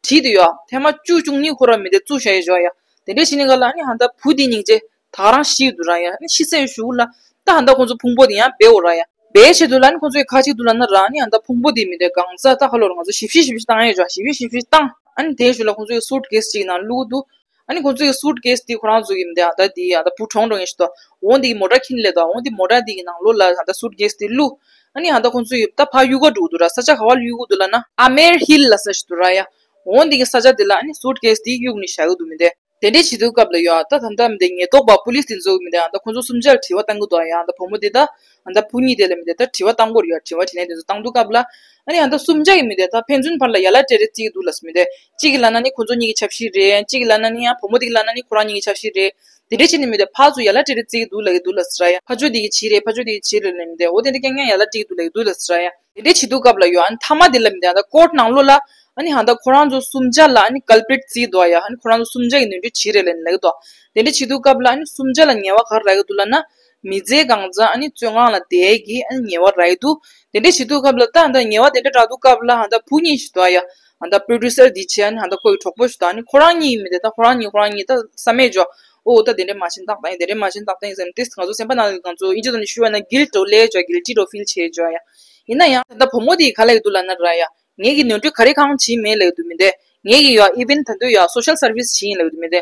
གྲི་དེ་ཡོད་ཐེངས་མ་བཅུ་བཅུ་གཉིས་ཁོ་ར་མི་དེ་བཙུགས་བཞག་ཡོད་ཅོག་ཡ། དེ་འདྲ་བྱེད་ནི་ག་ལ་ཨ་ནི་ཧ་ད་བུ་དེ་སྙིང་རྗེ་ད་ག་རང་ཤི་འདུག་ར་ཡ། ཨ་ནི་ཤི་ཚར་གཞུག་ལ་ད་ཧ་ད་ཁོ་ཚོ་ཕུང་པོ་དེ་ཡང་སྦས་འོ་ར་ཡ། སྦས་བྱེད་དུས་ལ་ཨ་ནི་ཁོ་ཚོ་ཡི་ག་བྱེད་འདུག་ལབ་ན་ར་ཨ་ནི་ཧ་ད་ཕུང་པོ་དེ་མི་དེ་གང་ས་ད་ཧ་ལོ་ར་ང་ཚོ་ཞིབ་ཞིབ་ཞིབ་ཞིབ་བཏང་ཡ་ཅོག་ཞིབ་ཞིབ་ཞིབ་བཏང་། ཨ་ནི་དེའི་གཞུག་ལ་ཁོ་ཚོ་ཡི་སུཊ་ཀེ་སི་ཅིག་ནང་བླུགས་འདུག་ཨ་ནི་ཁོ་ཚོ་ཡི་སུཊ་ཀེ་སི་དེ་ཁོ་རང་ཚོ་ཡི་མི་དེ་ཨ་ད་དེ་ཨ་ད་བུ་གྲོངས་འགྲོ་ངེས་ཤི་ཏོ། འོ་འདི་གི་མོ་ཊ་ཁྱེར་སླེབས་དོ། འོ་འདི་མོ་ཊ་འདི་གི་ནང་ལོགས་ལ་ཨ་ད་སུཊ་ཀེ་སི་དེ་བླུགས། ཨ་ནི་ཨ་ད་ཁོ་ཚོ་ཡི་ད་ཕར་གཡུག་ག་འགྲོ་གི་འདུག་ར། ས་ཆ་ག་བ་ལ་གཡུག་གི་འདུག་ལབ་ན་ཨ་མེར་ཧིལ་ལབ་ས་ཞིག་འདུག་ར་ཡ། འོ་འདི་གི་ས་ཆ་དེ་ལ་ཨ་ནི་སུཊ་ཀེ་སི་དེ་གཡུག་ནས་བཞག་གི་འདུག་མི་དེ། དེ་འདྲའི་བྱེད་དུས་སྐབས་ལ་ཡོ་ད་ད་ལྟ་མི་དེ་ཉེན་རྟོག་པ་པུ་ལིས་དེ་ཚོ་མི་དེ་ཨ་ད་ཁོ་ཚོ་གསུམ་ཆར་དྲི་བ་བཏང་གི་འདུག་ཡ། ཨ་ད་བུ་མོ་དེ་ད་ཨ་ད་བུ་གཉིས་དེ་ལ་མི་དེ་ད་དྲི་བ་བཏང་གི་ཡོད། དྲི་བ་དྲིས་ལན་དེ་ཚོ་བཏང་དུས་སྐབས་ལ་ཨ་ནི་ཨ་ད་གསུམ་ཆ་ཡི་མི་དེ་ད་ཕན་ཚུན་བར་ལ་ཡ་ལ་སྤྲད་རེ་རྩིས་ཀྱི་འདུག་ལབ་སོང་མི་དེ། གཅིག་གིས་ལབ་ན་ནི་ཁོ་ཚོ་གཉིས་ཀྱི་ཆབ་སྲིད་རེད། གཅིག་གིས་ལབ་ན་ནི་ཡང་བུ་མོ་དེ་གིས་ལབ་ན་ནི་ཁོ་རང་གཉིས་ཀྱི་ཆབ་སྲིད་རེད། དེ་འདྲ་བྱས་ནས་མི་དེ་ཕར་ཚུར་ཡ་ལ་སྤྲད་རེ་རྩིས་ཀྱི་འདུག་ལབ་ཀྱི་འདུག་ལབ་ཟེར་ཡ། ཕ་ཇོ་དེ་གིས་བྱས་རེད། ཕ་ཇོ་དེ་གིས་བྱས་རེད་ལབ་མི་དེ། འོ་དེ་འདྲ་རྐྱང་རྐྱང་ཡ་ལ་སྤྲད་ཀྱི་འདུག་ལབ་ཀྱི་འདུག་ལབ་ཟེར་ཡ། དེ་འདྲ་བྱེད་དུས་སྐབས་ལ་ཡོ་ཨ་ནི་མཐའ་མ་དེ་ལ་མི་དེ་ཨ་ད་ཀོར་ཊི་ནང་ལོགས་ལ་ཨ་ནི་ཧ་ད་ཁོ་རང་ཚོ་གསུམ་ཆ་ལ་ཨ་ནི་ཀལ་པི་རེཊ་བརྩིས་འདུག་ཡ། ཨ་ནི་ཁོ་རང་ཚོ་གསུམ་ཆ་ཡི་ནོར་འཁྲུལ་བྱས་རེད་ལབ་ནས་ལབ་ཀྱི་འདུག་དེ་འདྲ་བྱེད་དུས་སྐབས་ལ་ཨ་ནི་གསུམ་ཆ་ལ་ཉེས་པ་ག་རེ་རག་གི་འདུག་ལབ་ན། མི་ཚེ་གང་ཚང་ཨ་ནི་བཙོན་ཁང་ལ་བསྡད་ཀྱི་ཨ་ནི་ཉེས་པ་རག་གི་འདུག་དེ་འདྲ་བྱེད་དུས་སྐབས་ལ་ད་ཨ་ད་ཉེས་པ་དེ་འདྲ་རག་དུས་སྐབས་ལ་ཨ་ད་བུ་གཉིས་ཤིག་འདུག་ཡ། ཨ་ད་པྲོ་ཌུ་སར་འདི་བྱས་ཨ་ནི་ཨ་ད་ཁོ་ཡི་གྲོགས་པོ་ཞིག་འདུག་ཨ་ནི་ཁོ་རང་གཉིས་མི་དེ་ད་ཁོ་རང་གཉིས་ཁོ་རང་གཉིས་ད་བསམ་མེད་འཇོག་ཨོ་ད་དེ་འདྲ་མ་བྱེད་ཏག་ཏག་ཡིན། དེ་འདྲ་མ་བྱེད་ཏག་ཏག་ཡིན་ཟེར་ནས་དེ་ང་ཚོ་སེམས་པ་ནང་ལ་ང་ཚོ་ཨིན་ཇི་ཐོག་ནས་ཞུ་བ་ན་གིལ་ཊི་འདྲ་བོ་སླེབས་འཇོག་གིལ་ཊི་འདྲ་བོ་ཕིལ་བྱས་འཇོག་ཡ། ཡིན་ན་ཡང་ད་ལྟ་བུ་མོ་དེས་ག་ལབ་ཀྱི་འདུག་ལབ་ན་ར་ཡ། ངེད་ཀྱིས་ནོར་འཁྲུལ་ག་རེ་གང་བྱས་མེད་ལབ་ཀྱི་འདུག་མི་དེ། ངེད་ཀྱིས་ཡ་ཨི་ཝེན་ད་དུང་ཡ་སོ་ཤལ་སར་ཝི་སི་བྱས་ཡིན་ལབ་ཀྱི་འདུག་མི་དེ།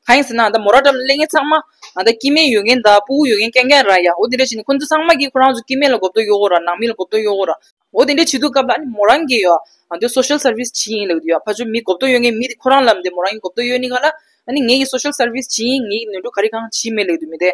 གང་ཡིན་ཟེར་ན་ད་མོ་ར་འགྲམ་ལ་སླེབས་མཁན་ཚང་མ་ཨ་ད་སྐྱེ་དམན་ཡོད་མཁན་དང་ཕྲུ་གུ་ཡོད་མཁན་རྐྱང་རྐྱང་ར་ཡ། འོ་དེ་འདྲ་བྱས་ནས་ཁོ་ཚོ་ཚང་མ་གིས་ཁོ་རང་ཚོ་སྐྱེ་དམན་ལ་གོ་བརྡ་གཡོ་གོ་ར། ནང་མི་ལ་གོ་བརྡ་གཡོ་གོ་ར། འོ་དེ་འདྲ་བྱེད་དུས་སྐབས་ལ་ཨ་ནི་མོ་རང་གིས་ཡ་ཨ་ད་སོ་ཤལ་སར་ཝི་སི་བྱས་ཡིན་ལབ་ཀྱི་འདུག་ཡ། ཕར་ཕྱོགས་མི་གོ་བརྡ་གཡོ་མཁན་མི་དེ་ཁོ་རང་ལབ་མི་དེ་མོ་རང་གིས་གོ་བརྡ་གཡོ་ནི་ག་ལ་ཨ་ནི་ངེད་ཀྱིས་སོ་ཤལ་སར་ཝི་སི་བྱས་ཡིན། ངེད་ཀྱིས་ནོར་འཁྲུལ་ག་རེ་གང་བྱས་མེད་ལབ་ཀྱི་འདུག་མི་དེ།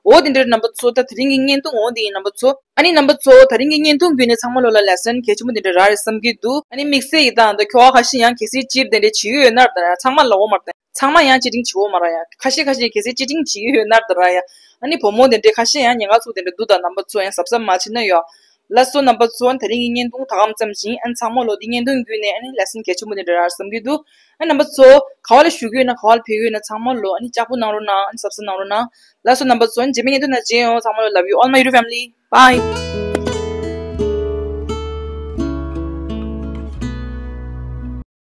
འོ་དེ་འདྲའི་རྣམ་པ་ཚོ། ད་དེ་རིང་གི་བརྙན་ཐུང་འོ་དེ་ཡིན་རྣམ་པ་ཚོ། ཨ་ནི་རྣམ་པ་ཚོ་ད་རིང་གི་བརྙན་ཐུང་བརྒྱུད་ནས་ཚང་མ་ལོ་ལ་ལེ་སན་གལ་ཆེན་པོ་དེ་འདྲ་རག་རེད་བསམ་གྱི་འདུག་ཨ་ནི་དམིགས་བསལ་ཡིན་ད་ད་ཁྱོ་ག་ཁ་ཤས་ཡང་གལ་སྲིད་སྤྱིར་དེ་འདྲ་བྱེད་ཀྱི་ཡོད་ན་ར་ད་ཚང་མ་ལབ་དགོས་མ་རེད། ཚང་མ་ཡང་ཅི་རིང་བྱེད་དགོས་མ་རེད་ཡ། ཁ་ཤས་ཁ་ཤས་གལ་སྲིད་ཅི་རིང་བྱེད་ཀྱི་ཡོད་ན་ར་ད་ར་ཡ། ཨ་ནི་བུ་མོ་དེ་འདྲའི་ཁ་ཤས་ཡང་ཉེན་ཁ་ཚུགས་དེ་འདྲ་འདུག་ད་རྣམ་པ་ཚོ་ཡང་གཟབ་གཟབ་མ་བྱེད་ན་ཡོ། ལགས་སོ་རྣམ་པ་ཚོ། ད་རིང་གི་བརྙན་ཐུང་ད་གམ་ཙམ་ཞིག་ཨ་ནི་ཚང་མ་ལོ་འདི་བརྙན་ཐུང་བརྒྱུད་ནས་ཨ་ནི་ལེ་སན་གལ་ཆེན་པོ་དེ་འདྲ་རག་བསམ་གྱི་འདུག་ཨ་རྣམ་པ་ཚོ་ག་བ་ལ་བཞུགས་ཀྱི་ཡོད་ན་ག་བ་ལ་ཕེབས་ཀྱི་ཡོད་ན་ཚང་མ་ལོ་ཨ་ནི་ལྕགས་པོ་གནང་རོགས་གནང་། ཨ་ནི་གཟབ་གཟབ་གནང་རོགས་གནང་། ལགས་སོ་རྣམ་པ་ཚོ། ཨ་ནི་རྗེས་མའི་བརྙན་ཐུང་ནང་མཇལ་ཡོང་། ཚང་མ་ལོ་love you all my YouTube family. Bye.